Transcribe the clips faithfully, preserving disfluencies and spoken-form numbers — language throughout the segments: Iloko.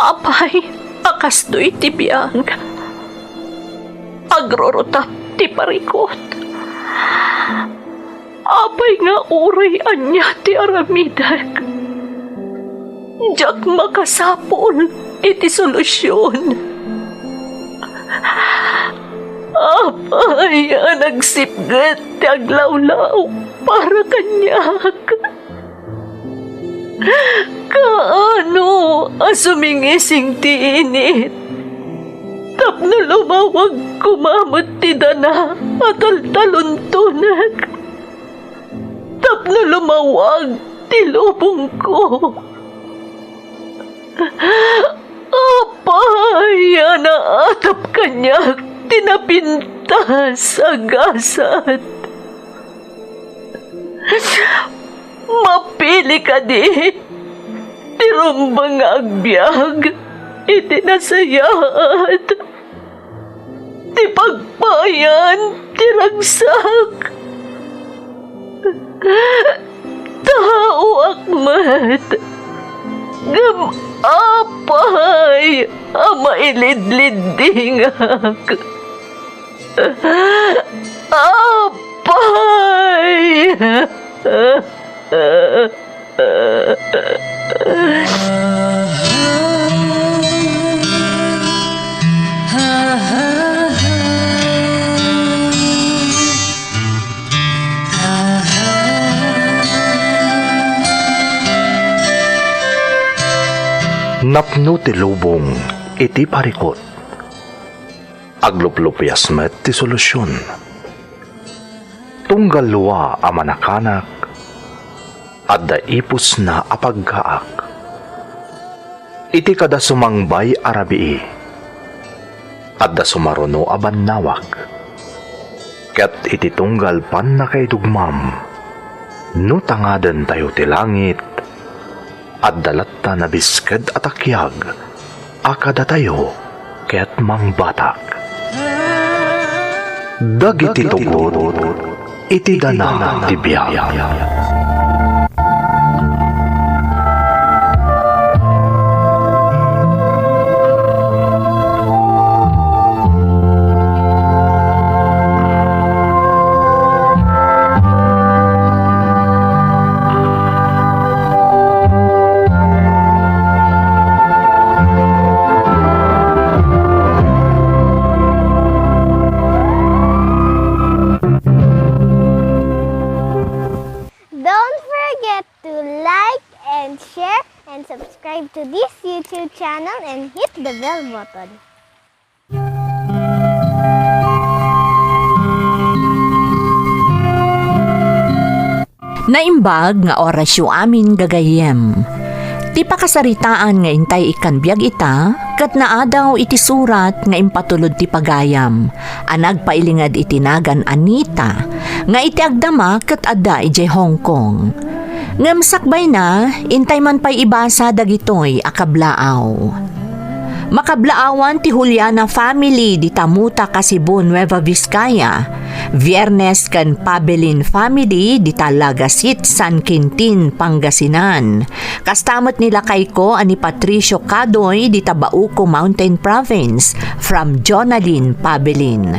Apay a kastoy ti biag? Agrurutap ti parikut. Apay nga uray ania ti aramidek, diak makasapul iti solusion. Apay a nagsipget ti aglawlaw para kaniak? Kaano a sumingising ti init tapno lumawag koma met ti dana a taltaluntonek? Tapno lumawag ti lubongko. Apay a naatap kaniak ti napintas a gasat? Mapili kadi ti rumbeng nga agbiag iti nasayaat ti pagpayan ti ragsak. Taoak met, ngem apay a mailidliddingak? Apay! Napno ti lubong iti parikut. Agluplupias met ti solusion. Tunggal lua a manakanak, adda ipusna a paggaak. Iti kada sumangbay a rabii, adda sumaruno a bannawak. Ket iti tunggal pannakaidugmam, no tangadentayo ti langit, adda latta nabisked a takiag a kadatayo ket mangbatak. Dagiti tugot iti dana ti biag. Don't forget to like and share and subscribe to this YouTube channel and hit the bell button. Naimbag nga orasyo amin, gagayyem. Ti pakasaritaan nga intay ikkan biag ita, ket naadaw iti surat nga impatulod ti pagayam, a nagpailinged iti nagan Anita, nga iti agdama ket adda idiay Hong Kong. Ngem sakbayna, intay man pay ibasa dagitoy a kablaaw. Makablaawan ti Juliana family dita Mutaca, Cebu, Nueva Vizcaya. Viernes ken Pabelin family dita Lagasit, San Quintin, Pangasinan. Kasta met ni lakayko a ni Patricio Cadoy dita Bauco Mountain Province, from Jonalyn Pabelin.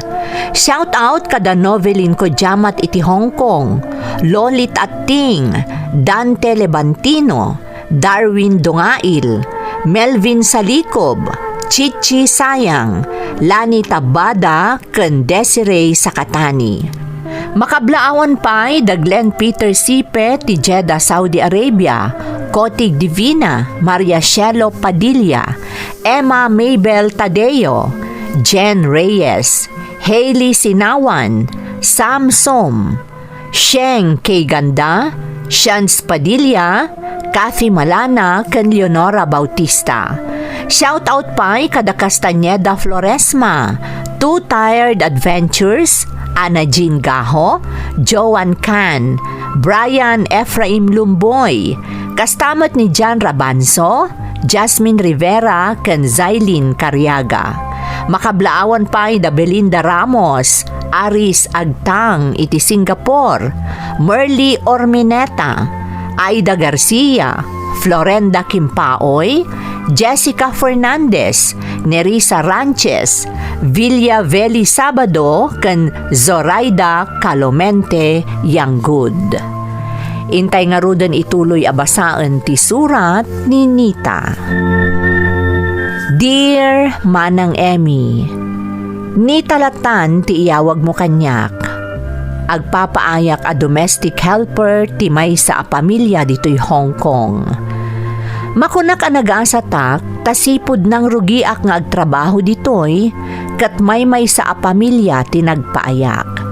Shout out kada Novelin Kojamat iti Hong Kong, Lolit Atting, Dante Levantino, Darwin Dungail, Melvin Salikob, Chichi Sayang, Lani Tabada, ken Desiree Sakatani. Makablaawan pay da Glenn Peter Sipe ti Jeddah, Saudi Arabia, Kotig Divina, Maria Shelo Padilla, Emma Mabel Tadeo, Jen Reyes, Hailey Sinawan, Sam Som, Sheng K. Ganda, Shans Padilla, Kathy Malana, ken Leonora Bautista. Shout out pay kada Castañeda Floresma, Two Tired Adventures, Ana Jean Gaho, Joan Can, Brian Ephraim Lumboy, kasta met ni Jan Rabanzo, Jasmine Rivera, ken Zailin Cariaga. Makablaawan pay da Belinda Ramos, Aris Agtang iti Singapore, Merly Ormineta, Aida Garcia, Florenda Kimpaoy, Jessica Fernandez, Nerissa Ranches, Villa Veli Sabado, ken Zoraida Calomente Yanggud. Intay ngaruden ituloy a basaen ti surat ni Nita. Dear Manang Emmy, Nita lattan ti iyawagmo kaniak. Agpapaayak a domestic helper ti maysa a pamilia ditoy Hong Kong. Makunak a nagasatak ta sipud nangrugiak nga agtrabaho ditoy ket maymaysa a pamilia ti nagpaayak.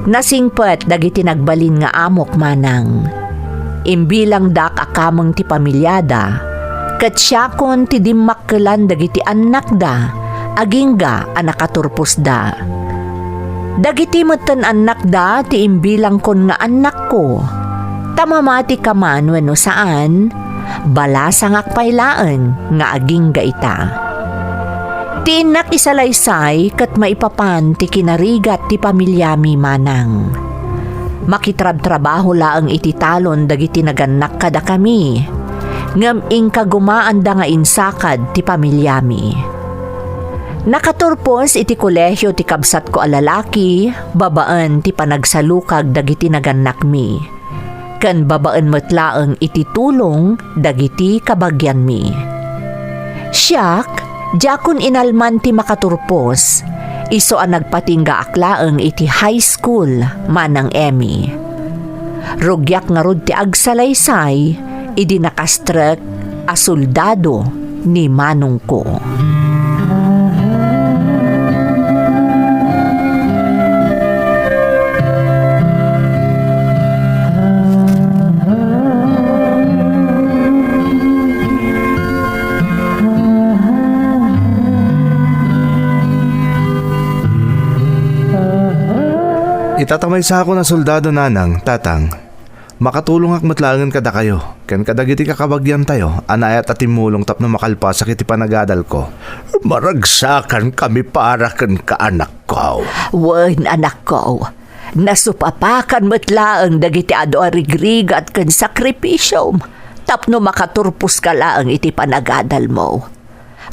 Nasingpet dagiti nagbalin nga amok manang. Imbilangdak a kameng ti pamiliada, ket siakon ti dimmakkelan dagiti annakda agingga a nakaturposda. Dagiti metten annakda ti imbilangkon nga annakko, ta mamatika man wenno saan, balasangak pay laeng nga agingga ita. Ti innak isalaysay ket maipapan ti kinarigat ti pamiliami manang. Makitrabtrabaho laeng iti talon dagiti nagannak kadakami, ngem inkagumaanda nga insakad ti pamiliami. Nakaturpos iti kolehio ti kabsatko a lalaki babaen ti panagsalukag dagiti nagannakmi, ken babaen met laeng iti tulong dagiti kabagianmi. Siak, diakon inalman ti makaturpos, isu a nagpatinggaak laeng iti high school, Manang Emmy. Rugiak ngarud ti agsalaysay idi nakastrek a soldado ni manongko. Ita ta maysakon a soldado, nanang, tatang. Makatulongak met laengen kadakayo, ken kadagiti kakabagiantayo a naayat a timmulong tapno makalpasak iti panagadalko. Maragsakankami para kenka, anakko. Wen, anakko, nasupapakan met laeng dagiti adu a rigrigat ken sakripisiom tapno makaturposka laeng iti panagadalmo.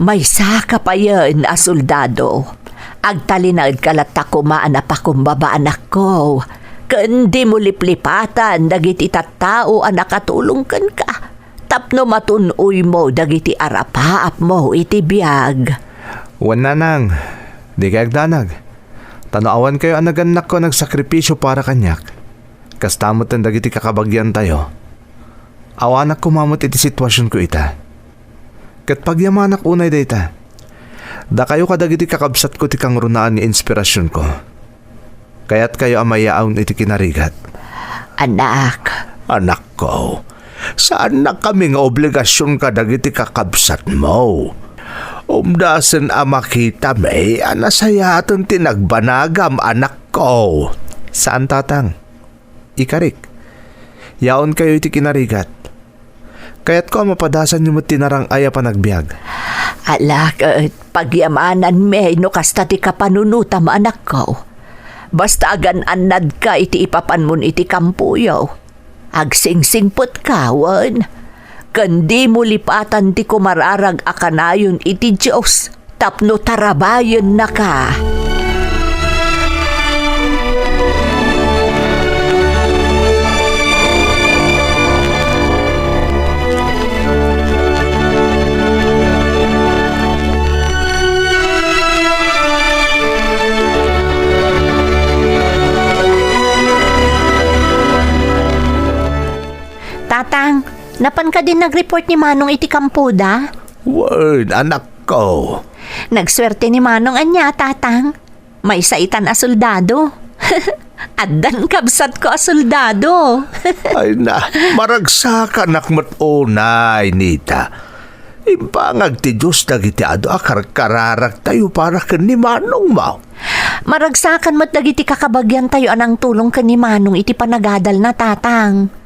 Maysaka payen a soldado. Agtalinaedka latta koma a napakumbaba, anakko, ken dimo liplipatan dagiti tattao a nakatulong kenka tapno matun-oymo dagiti arapaapmo iti biag. Wen, nanang, dikay agdanag. Ta no awankayo a nagannakko a nagsakripisio para kaniak, kasta metten dagiti kakabagiantayo. Awanak koma met iti situasionko ita. Ket pagyamanak unay dayta. Dakayo kadagiti kakabsatko ti kangrunaan nga inspirasionko. Kayatkayo a mayaon iti kinarigat. Anak. Anakko, saannakami nga obligasion kadagiti kakabsatmo. Umdasen a makitami a nasayaten ti nagbanagam, anakko. Saan, tatang. Ikarik. Yaonkayo iti kinarigat. Kayatko a mapadasanyo met ti narang-ay a panagbiag. Ala ket pagyamananmi no kasta ti kapanunotam, anakko. Basta agan-annadka iti ipapanmon iti kampoyo. Agsingsingpetka, wen, ken dimo lipatan ti kumararag a kanayon iti Dios tapno tarabayennaka. Tatang, napan kadin nag-report ni Manong iti kampoda? Wen, anakko. Nagsuerte ni Manong ania, Tatang? Maysa itan a soldado. Addan kabsatko a soldado. Ay na, maragsakanak met unay, Nita. Imbangag ti Dios dagiti adu a karkararagtayo para ken ni manongmo. Maragsakan met dagiti kakabagiantayo a nangtulong ken ni Manong iti panagadalna, Tatang.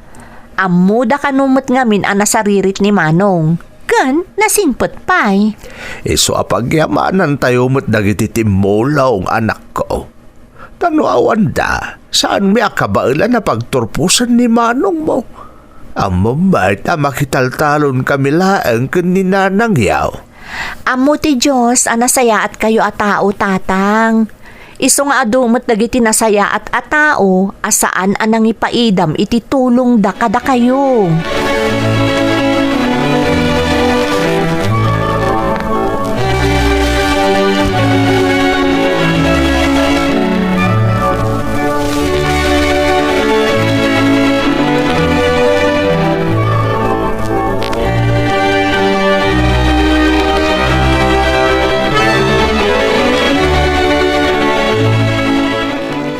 Ammoda kano met ngamin a nasaririt ni Manong, ken nasingpet pay. Isu a pagyamanantayo met dagiti timmulong, anakko. Ta no awanda, saanmi a kabaelan a pagturposen ni manongmo. Ammom met a makitaltalon kami laeng ken ni Nanang yaw. Ammo ti Dios a nasayaat kayo a tao, Tatang. Isu nga adu met dagiti nasayaat a tao a saan a nangipaidam iti tulongda kadakayo.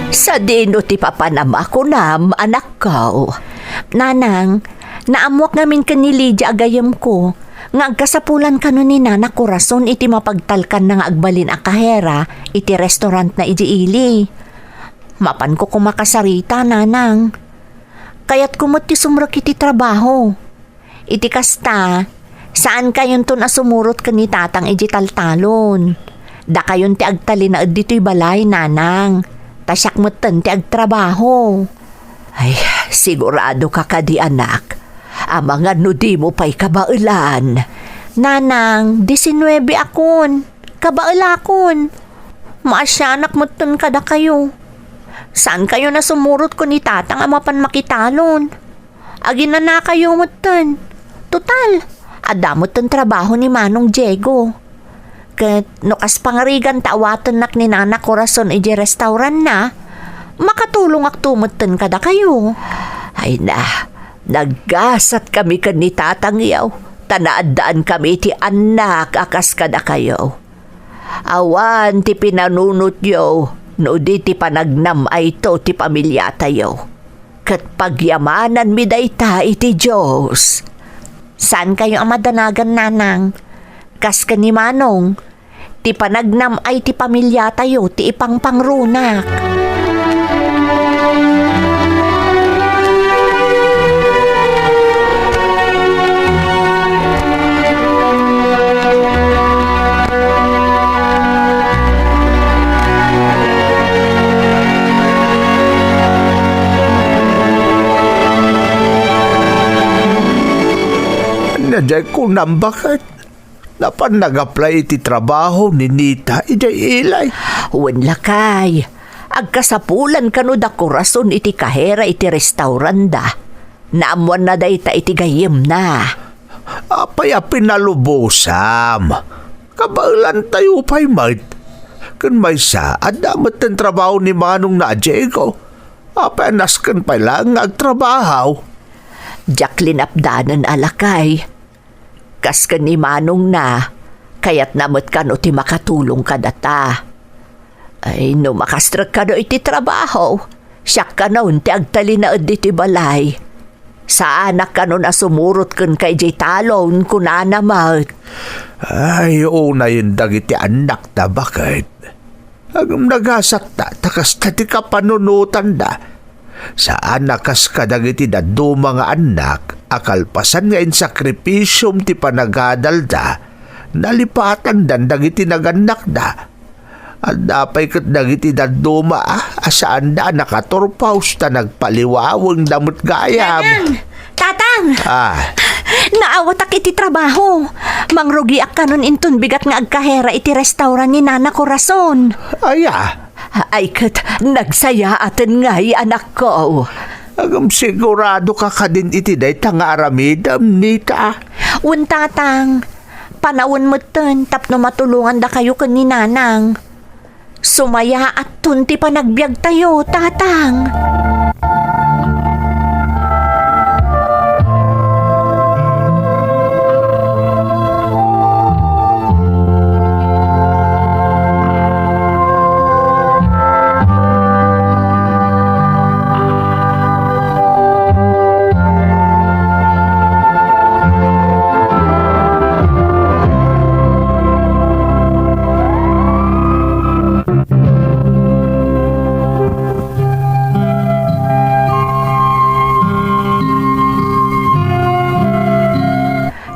Sadino ti papanam a kunam, anakko? Nanang, naammuak ngamin ken ni Lydia a gayyemko nga agkasapulan kano ni Nana Corazon iti mapagtalkanna nga agbalin a kahera iti restaurantna idiay ili. Mapanko koma kasarita, Nanang. Kayatko met ti sumrek iti trabaho. Iti kasta, saankayonton a sumurot ken ni Tatang idiay taltalon. Dakayon ti agtalinaed ditoy balay, Nanang. Ta siak metten ti agtrabaho. Ay, siguradoka kadi, anak? Amangan no dimo pay kabaelan. Nanang, disinnuebe akon. Kabaelakon. Maasianak metten kadakayo. Saankayon a sumurot ken ni Tatang a mapan makitalon. Aginanakayo metten. Total, adda metten trabaho ni Manong Diego. Ket no kas pangarigan ta awatennak ni Nana Corazon idiay restauranna, makatulongakto metten kadakayo. Ay na, naggasatkami ken ni Tatang yaw, ta naaddaankami iti annak a kas kadakayo. Awan ti pinanunotyo no di ti panagnam-ayto ti pamiliatayo. Ket pagyamananmi dayta iti Dios. Saankayo a madanagan, Nanang? Kas ken ni Manong, ti panagnam-ay ti pamiliatayo ti ipangpangrunak. Ania diay kunam, baket? Napan nag-apply iti trabaho ni Nita idiay ili? Wen, lakay. Agkasapulan kano da Corazon iti kahera iti restauranda. Naammoanna dayta iti gayyemna. Apay a pinalubosam? Kabaelantayo pay met. Ken maysa, adda metten trabaho ni manongna a Diego. Apay a nasken pay laeng nga agtrabaho? Diak linapdanen a, lakay. Kas ken ni manongna, kayatna met kano ti makatulong kadata. Ay, no makastrek kano iti trabaho, siak kanon ti agtalinaed ditoy balay. Saanak kanon a sumurot kenka idiay talon, kunana met. Ay, unayen dagiti annakta, baket. Ngem nagasatta ta kasta ti kapanunotanda. Saan a kas kadagiti dadduma nga annak a kalpasan nga insakripisiom ti panagadalda, nalipatandan dagiti nagannakda. Adda pay ket dagiti dadduma a, a saanda a nakaturpos ta nagpaliwawengda met gayam. Nanang! Tatang! Ah. Naawatak iti trabaho. Mangrugiak kanon inton bigat nga agkahera iti restaurant ni Nana Corazon. Aya? Ay ket, nagsayaaten ngay, anakko. Ngem sigurado ka kadin iti dayta nga aramidem, Nita? Wen, Tatang. Panawen metten tapno matulongandakayo ken ni Nanang. Sumayaatton ti panagbiagtayo, Tatang.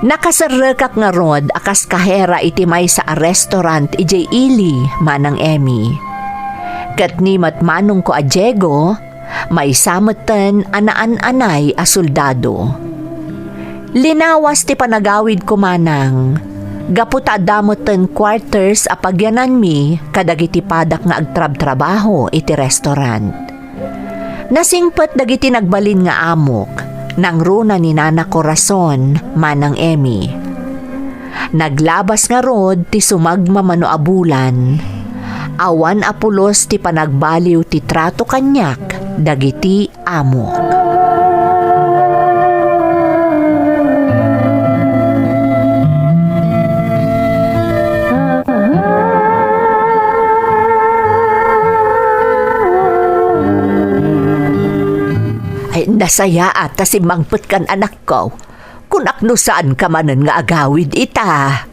Nakaserrekak ngarud a kas kahera iti maysa a restaurant idiay ili, Manang Emmy. Ket ni met manongko a Diego, maysa metten a naan-anay a soldado. Linawas ti panagawidko, manang, gapu ta adda metten quarters a pagyananmi kadagiti padak nga agtrabtrabaho iti restaurant. Nasingpet dagiti nagbalin nga amok, nangruna ni Nana Corazon, Manang Emmy. Naglabas ngarud ti sumagmamano a bulan. Awan a pulos ti panagbaliw ti trato kaniak dagiti amok. Ay, nasayaat ta simmangpetkan, anakko. Kunak no saanka manen nga agawid ita.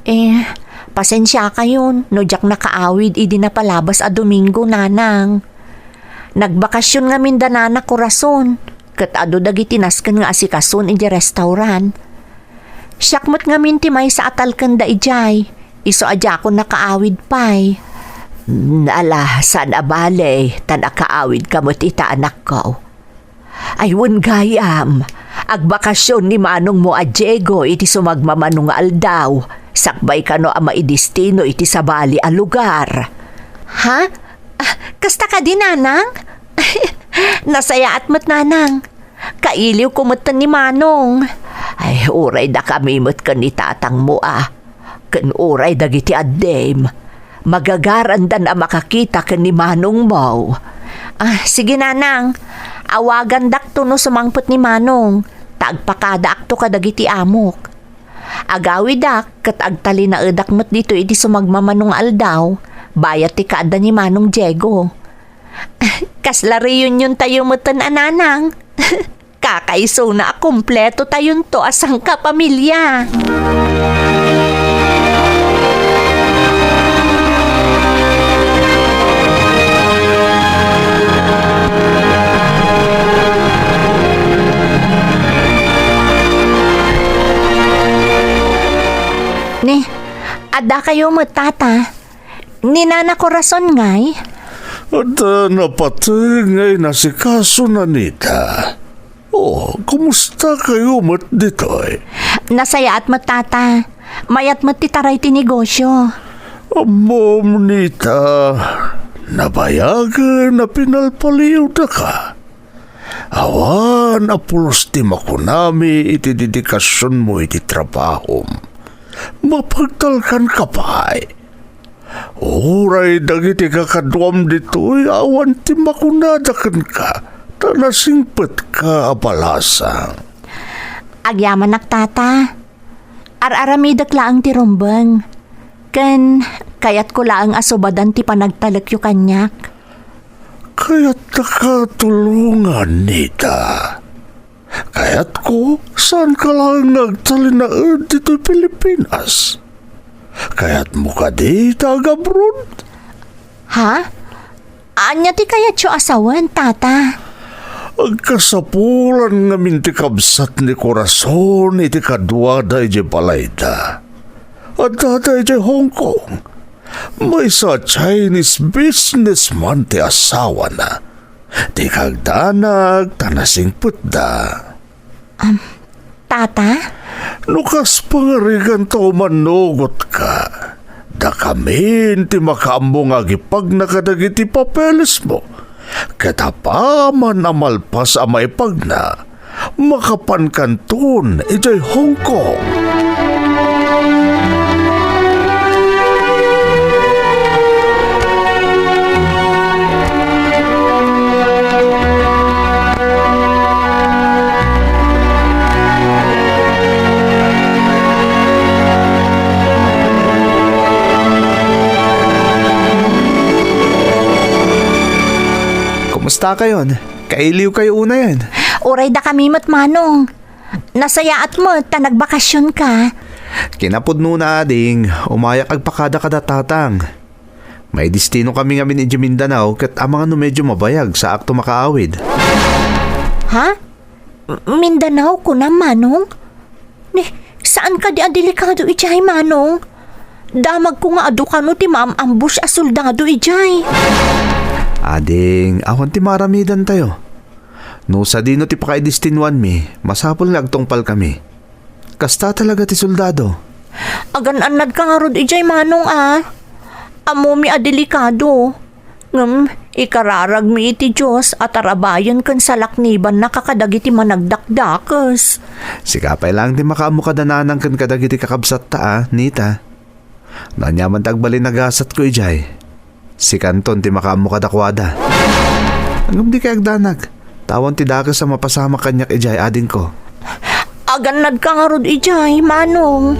Eh, pasensiakayon no diak nakaawid idi napalabas a Domingo, nanang. Nagbakasyon ngamin da Nana Corazon, ket adu dagiti nasken nga asikason iti restaurant. Siak met ngamin ti maysa a talkenda idiay, isu a diakon nakaawid pay. Ala, saan a bale, ta nakaawidka met ita, anakko. Ay, wen gayam, agbakasyon ni manongmo a Diego iti sumagmamano nga aldaw, sakbay kano a maidestino iti sabali a lugar. Ha? Ah, kasta kadi, nanang? Nasayaat met, nanang. Kailiwko metten ni manong. Ay, uray dakami met ken ni tatangmo a. Ken uray dagiti addim, magagaranda a makakita ken ni manongmo. Ah, sige, nanang. Awagandakto no sumangpet ni manong, ta agpakadaakto kadagiti amok. Agawidak ket agtalinaedak met ditoy iti sumagmamano nga aldaw, bayat ti kaadda ni Manong Diego. Kasla reunion tayo metten a, nanang. Kakaisuna a kumpletotayonto a sangkapamilya. Ni, adda kayo met, tata. Ni Nana Corazon ngay? Adda napateg nga inasikaso na nita. Oh, kumusta kayo met ditoy? Nasayaat met, tata. Mayat met ti taray ti negosyo. Ammom, nita, nabayagen a pinalpaliwdaka. Awan a pulos ti makunami iti dedikasionmo iti trabahom. Mapagtalkanka pay. Uray dagiti kakaduam ditoy awan ti makunada kenka, ta nasingpetka a balasang. Agyamanak, tata. Ar-aramidek laeng ti rumbeng. Ken kayatko laeng a subadan ti panagtalekyo kaniak. Kayatdaka tulongan, nita. Kayatko, saanka laeng nga agtalinaed ditoy Pilipinas. Kayatmo kadi ta agabroad? Ha? Ania ti kayatyo a sawen, tata? Agkasapulan ngamin ti kabsat ni Corazon iti kaduada idiay balayda. Addada idiay Hong Kong. Maysa a Chinese businessman ti asawana. Ti kagdanag ta nasingpetda. Am, tata? No kas pangarigan ta umanugotka, dakamin ti makaammo nga agipagna kadagiti papelesmo. Ket apaman a malpas a maipagna, makapankanton idiay Hong Kong. Kumusta kayon? Kailiw kayo unayen? Uray dakami met, manong. Nasayaat met ta nagbakasyon ka. Kinapudnona, ading, umayak agpakada kada tatang. Maidestino kami ngamin idiay Mindanao ket amangan no medyo mabayag saakto makaawid. Ha? M-, Mindanao, kunam, manong? Ni, saan kadi a delikado idiay, manong? Damagko nga adu kano ti maam-ambush a soldado idiay. Ading, awan ti maaramidantayo. No sadino ti pakaidestinuanmi, masapul nga agtungpalkami. Kasta talaga ti soldado. Agan-annadka ngarud idiay, Manong, a. Ammomi a delikado. Ngem ikararagmi iti Dios a tarabayen ken salaknibannaka kadagiti managdakdakes. Sika pay laeng ti makaammo kada nanang ken kadagiti kakabsatta, a, Nita. No aniaman ti agbalin a gasatko idiay, sikanton ti makaammo kadakuada. Ngem dikay agdanag, ta awan ti dakes a mapasamak kaniak idiay, adingko. Agannadka ngarud idiay, Manong.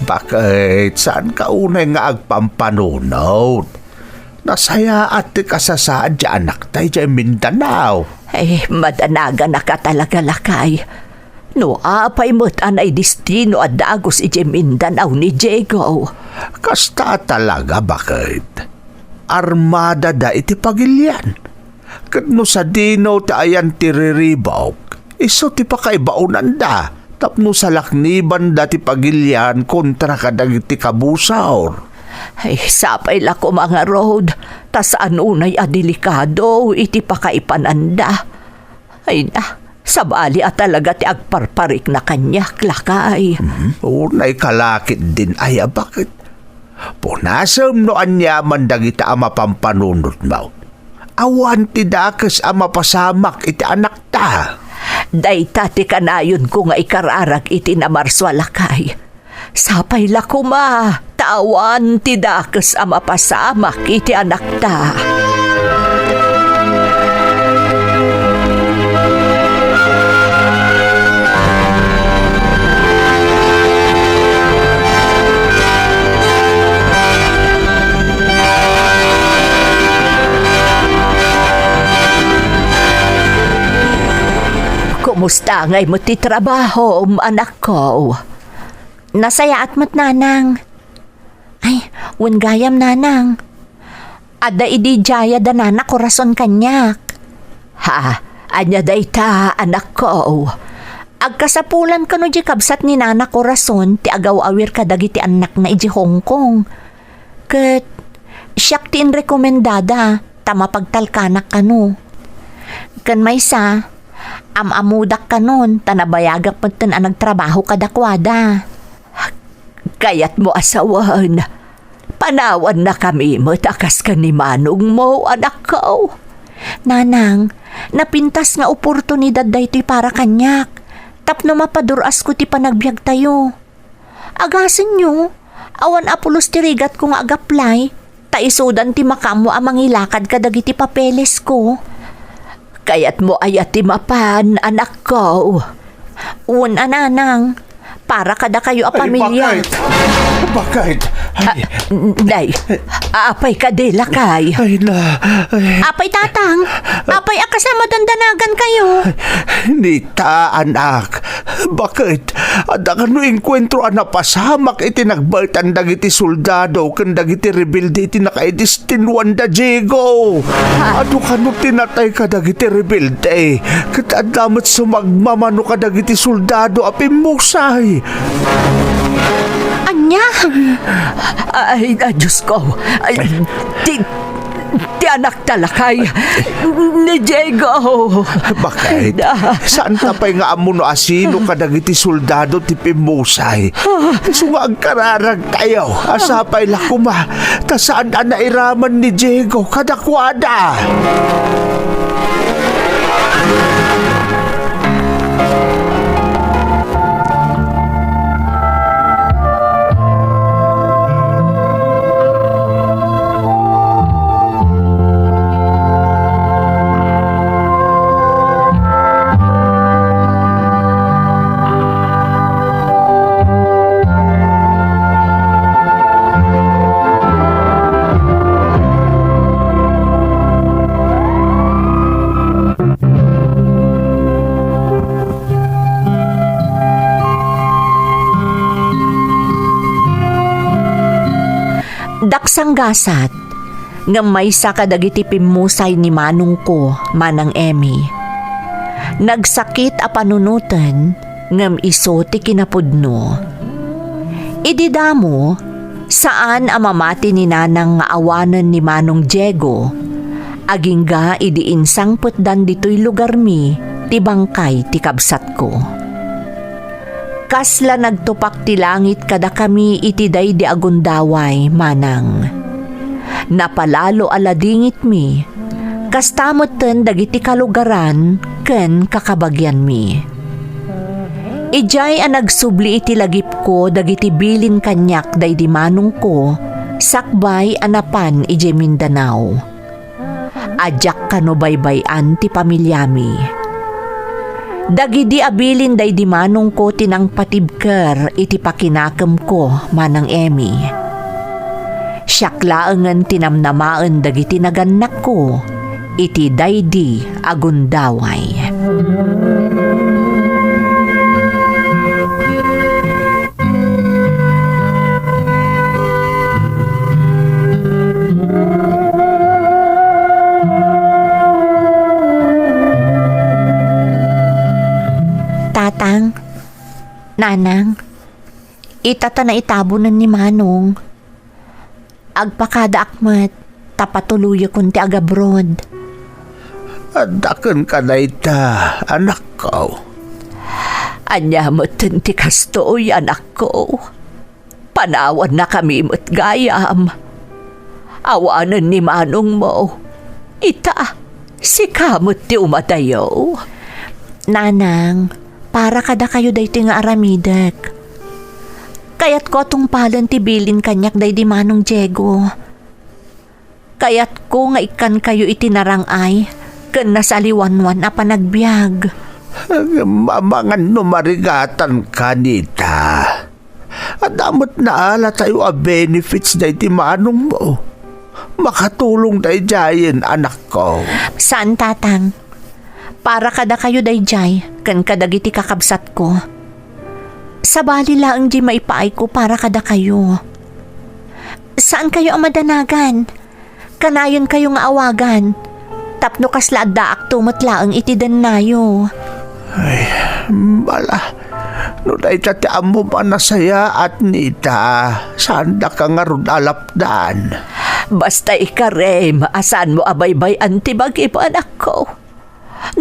Baket, saanka unay nga agpampanunot? Nasayaat ti kasasaad ti anakta idiay Mindanao. Ay, madanaganaka talaga, lakay. No apay met a naidestino a dagus idiay Mindanao ni Diego. Kasta talaga, baket? Armadada iti pagilian. Ket no sadino ti ayan ti riribuk, isu ti pakaibaonanda tapno salaknibanda ti pagilian kontra kadagiti kabusor. Ay, sapay la koma ngarud, ta saan unay a delikado iti pakaipananda. Ay na, sabali a talaga ti agparparikna kaniak, lakay. Mhm. Unay kalakit din ay a baket. Punasem no aniaman dagita a mapampanunotmo. Awan ti dakes a mapasamak iti anakta. Dayta ti kanayonko nga ikararag iti namarsua, lakay. Sapay la koma, ta awan ti dakes a mapasamak iti anakta. Kumusta ngay met ti trabahom, anakko? Nasayaat met, nanang. Ay, wen gayam, nanang. Adda idi diaya da nana Corazon kaniak. Ha, ania dayta, anakko? Agkasapulan kano di kabsat ni nana Corazon ti agaw-awir kadagiti annakna idi Hong Kong. Ket siak ti inrekomendada ta mapagtalkanak kano. Ken maysa, am-ammodak kanon ta nabayagak metten a nagtrabaho kadakuada. Kayatmo a sawen, panawannakami met a kas ken ni manongmo, anakko. Nanang, napintas nga oportunidad daytoy para kaniak, tapno mapadur-asko ti panagbiagtayo. Agasenyo, awan a pulos ti rigatko nga agaplay, ta isudan ti makaammo a mangilakad kadagiti papelesko. Kayatmo aya ti mapan, anakko? Wen a, nanang, para kadakayo a pamilya. Ay, baket! Baket! Ay. Ah, nay, apay kadi, lakay? Ay, na, ay. Apay, tatang? Apay a kas a madandanagan kayo? Nita, anak. Baket, adda kano enkuentro a napasamak iti nagbaetan dagiti soldado ken dagiti rebelde iti nakaidestinuanda, Diego? Ha? Adu kano ti natay kadagiti rebelde, ket adda met sumagmamano kadagiti soldado a pimmusay. Ania? Ay, a, Diosko. Ay, ti, ti anakta lakay ni Diego. Baket, saanta pay nga ammo no asino kadagiti soldado ti pimmusay. Isu nga agkararagtayo a sapay la koma ta saan a nairaman ni Diego kadakuada. Daksanggasat, Ngem maysa kadagiti pimmusay ni manongko, Manang Emmy. Nagsakit a panunoten, ngem isu ti kinapudno. Idi damo, saan a mamati ni Nanang nga awanen ni Manong Diego, agingga idi insangpetdan ditoy lugarmi ti bangkay ti kabsatko. Kasla nagtupak ti langit kadakami iti daydi a gundaway, Manang. Napalalo a ladingitmi, kasta metten dagiti kalugaran ken kakabagianmi. Idiay a nagsubli iti lagipko dagiti bilin kaniak daydi manongko sakbay a napan idiay Mindanao. A diak kano baybay-an ti pamiliami. Dagidi a bilin daydi manongko ti nangpatibker iti pakinakemko, Manang Emmy. Siak laengen ti namnamaen dagiti nagannakko iti daydi a gundaway. Tatang, Nanang, ita ta naitabonen ni Manong. Agpakadaak met, ta patuloyakon ti agabroad. Adda kenka dayta, anakko. Ania metten ti kastoy, anakko? Panawannakami met gayam. Awanen ni manongmo. Ita, sika met ti umadayo. Nanang, para kadakayo daytoy nga aramidek. Kayatko a tungpalen ti bilin kaniak daydi Manong Diego. Kayatko nga ikkankayo iti narang-ay ken nasaliwanwan a panagbiag. Ngem amangan no marigatanka, Nita. Adda met naalatayo a benefits daydi manongmo. Makatulong daydiayen, anakko. Saan, Tatang. Para kadakayo daydiay ken kadagiti kakabsatko. Sabali laeng diay maipaayko para kadakayo. Saankayo a madanagan. Kanayonkayo nga awagan. Tapno kasla addaakto met laeng iti dennayo. Ay, bala. No dayta ti ammom a nasayaat, Nita, saandaka ngarud a lapdan. Basta ikarem a saanmo a baybay-an ti bagim, anakko.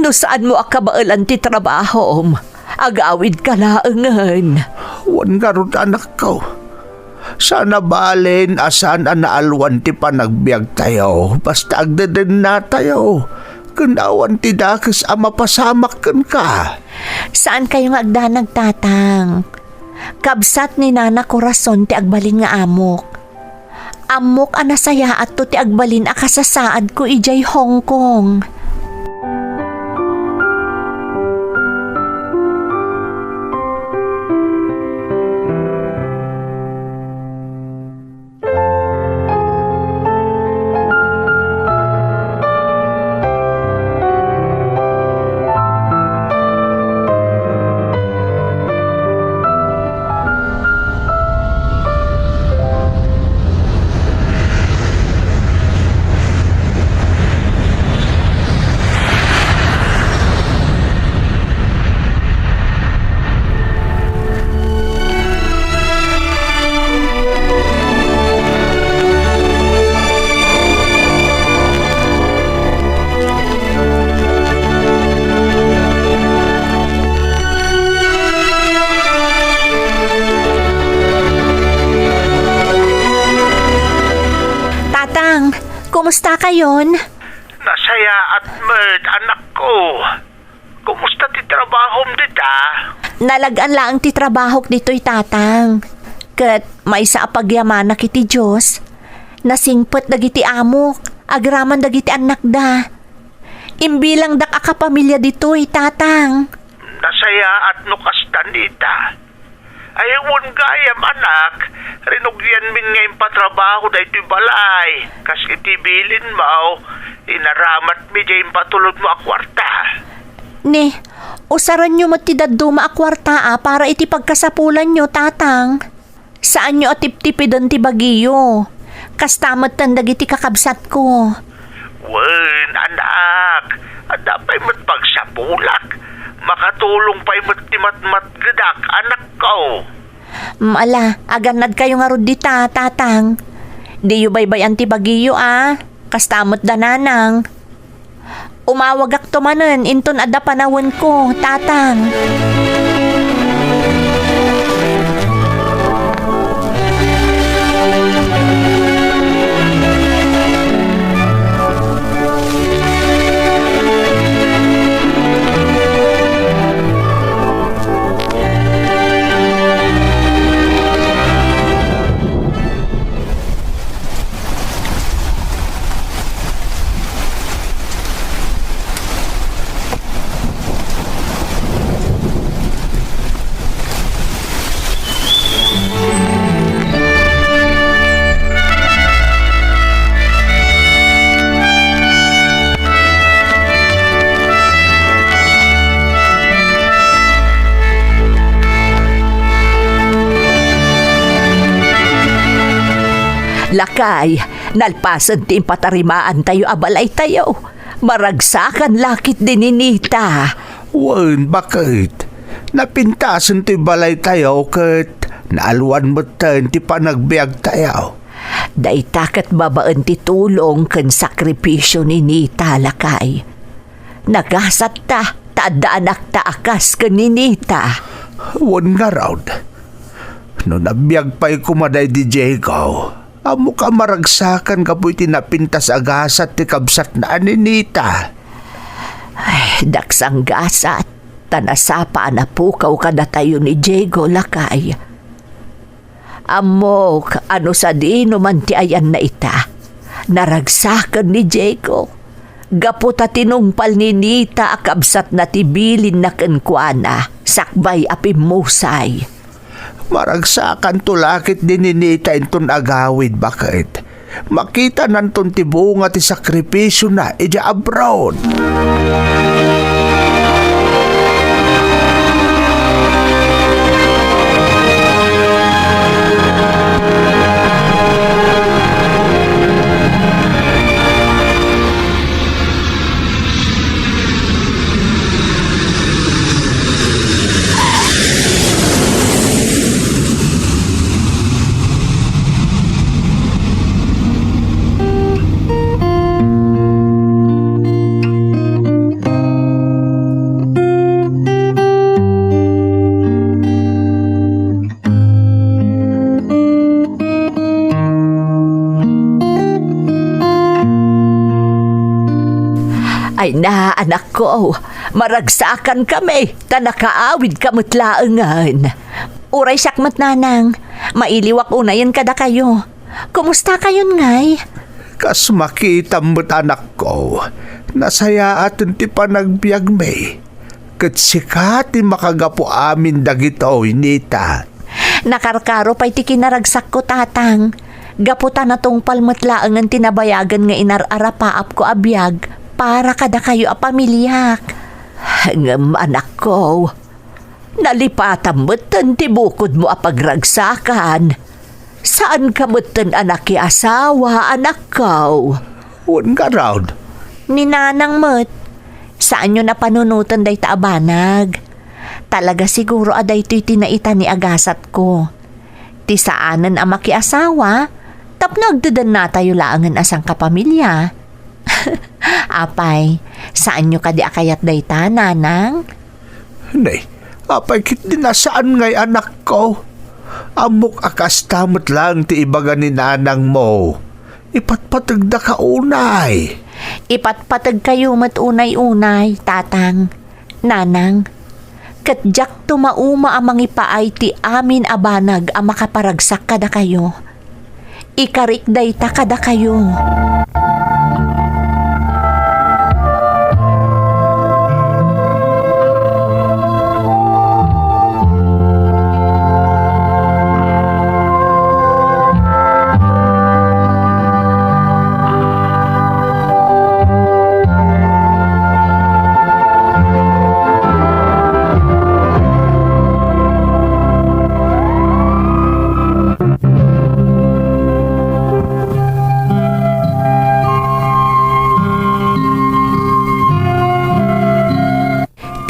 No saanmo a kabaelan ti trabahom, agawidka laengen. Wen ngarud, anakko. Saan a balin a saan a naalwan ti panagbiagtayo, basta agdedennatayo, ken awan ti dakes a mapasamak kenka. Saankayo nga agdanag, Tatang. Kabsat ni Nana Corazon ti agbalin nga amok. Ammok a nasayaatto ti agbalin a kasasaadko idiay Hong Kong. Tatang, kumusta kayon? Nasayaat met, anakko. Kumusta ti trabahom dita? Nalag-an laeng ti trabahok ditoy, Tatang. Ket maysa a pagyamanak iti Dios, nasingpet dagiti amok, agraman dagiti annakda. Imbilangdak a kapamilya ditoy, Tatang. Nasayaat no kasta, Nita. Ay, wen gayam, anak, rinugianmin nga impatrabaho daytoy balay. Kas iti bilinmo, inaramatmi diay impatulodmo a kuarta. Ni, usaranyo met ti dadduma a kuarta a para iti pagkasapulanyo, Tatang. Saanyo a tiptipiden ti bagiyo. Kasta metten dagiti kakabsatko. Wen, anak, adda pay met pagsapulak. Makatulong pay met ti matmatgedak, anakko. Mm, ala, agannadkayo ngarud dita, Tatang. Diyo baybay-an ti bagiyo, a. Kasta met da Nanang. Umawagakto manen inton adda panawenko, Tatang. Lakay, nalpasen ti impatarimaantayo a balaytayo. Maragsakan la ketdi ni Nita. Wen, baket. Napintasen ti balaytayo ket naalwan metten ti panagbiagtayo. Dayta ket babaen ti tulong ken sakripisio ni Nita, lakay. Nagasatta ta adda anakta a kas ken ni Nita. Wen ngarud, no nabiag pay koma daydi Diego, ammok a maragsakan gapu iti napintas a gasat ti kabsatna a ni Nita. Ay, daksang gasat, ta nasapa a napukaw kadatayo ni Diego, lakay. Ammok a no sadino man ti ayanna ita, naragsaken ni Diego gapu ta tinungpal ni Nita a kabsatna ti bilinna kenkuana sakbay a pimmusay. Maragsakanto la ketdi ni Nita inton agawid, baket. Makitananton ti bunga ti sakripisiona idiay abroad. Ay na, anakko, maragsakankami, ta nakaawidka met laengen. Uray siak met, Nanang, mailiwak unayen kadakayo. Kumustakayon ngay? Kas makitam met, anakko, nasayaaten ti panagbiagmi. Ket sika ti makagapu amin dagitoy, Nita. Nakarkaro pay ti kinaragsakko, Tatang, gapu ta natungpal met laengen ti nabayagen nga inar-arapaapko a biag para kadakayo a pamiliak. Ngem, anakko, nalipatan metten ti bukodmo a pagragsakan. Saanka metten a nakiasawa, anakko? Wen ngarud. Ni Nanang met. Saanyon a panunoten dayta a banag. Talaga siguro a daytoy ti naita ni agasatko. Ti saanen a makiasawa, tapno agdedennatayo laengen a sangkapamilia. Apay, saanyo kadi a kayat dayta, Nanang? Nay, apay ketdi a saan ngay, anakko? Ammok a kasta met laeng ti ibaga ni nanangmo. Ipatpategdaka unay. Ipatpategkayo met unay-unay, Tatang, Nanang. Ket diakto mauma a mangipaay ti amin a banag a makaparagsak kadakayo. Ikarik dayta kadakayo.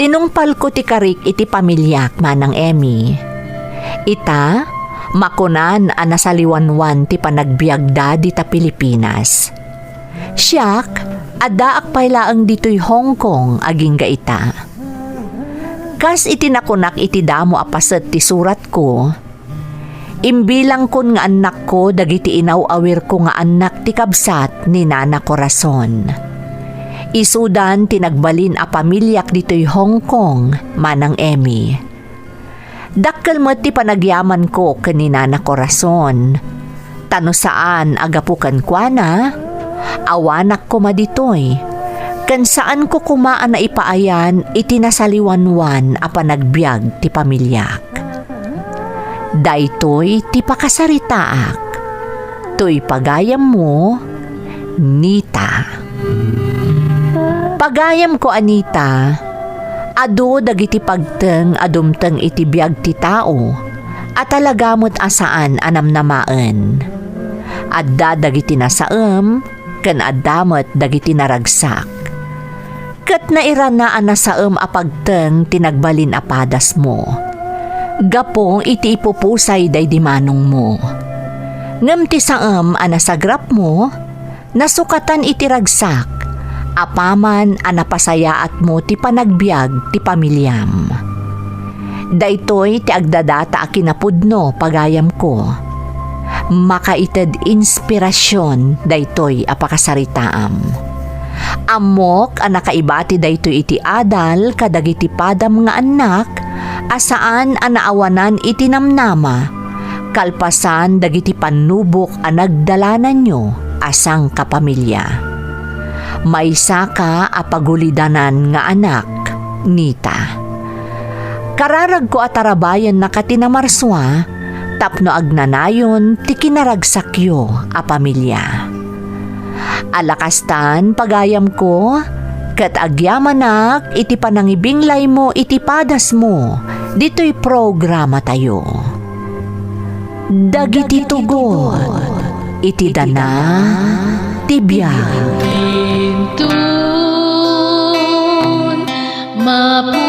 Inungpalko ti karik iti pamiliak, Manang Emmy. Ita, makunan a nasaliwanwan ti panagbiagda dita Pilipinas. Siak, addaak pay laeng ditoy Hong Kong agingga ita. Kas iti nakunak iti damo a paset ti suratko, imbilangkon nga annakko dagiti inaw-awirko nga annak ti kabsat ni Nana Corazon. Isudan ti nagbalin a pamiliak ditoy Hong Kong, Manang Emmy. Dakkel met ti panagyamanko ken ni Nana Corazon. Ta no saan a gapu kenkuana, awanak koma ditoy, ken saanko koma a naipaayan iti nasaliwanwan a panagbiag ti pamiliak. Daytoy ti pakasaritaak. Toy pagayammo, Nita. Pagayamko, Anita, adu dagiti pagteng a dumteng iti biag ti tao a talaga met a saan a namnamaen. Adda dagiti nasaem ken adda met dagiti naragsak. Ket nairana a nasaem a pagteng ti nagbalin a padasmo. Gapu iti ipupusay daydi manongmo. Ngem ti saem a nasagrapmo, nasukatan iti ragsak, apaman a napasayaatmo ti panagbiag ti pamiliam. Daytoy ti agdadata a kinapudno, pagayamko. Makaited inspirasyon daytoy a pakasaritaam. Ammok a nakaibati daytoy iti adal kadagiti padam nga annak a saan a naawanan iti namnama, kalpasan dagiti pannubok a nagdalananyo a sangkapamilya. Maysaka a pagulidanan nga anak, Nita. Kararagko a tarabayennaka ti namarsua tapno agnanayon ti kinaragsakyo a pamilya. Ala kastan, pagayamko, ket agyamanak iti panangibinglaymo iti padasmo ditoy programatayo. Dagiti tugot iti dana ti biag. Intun, mapu-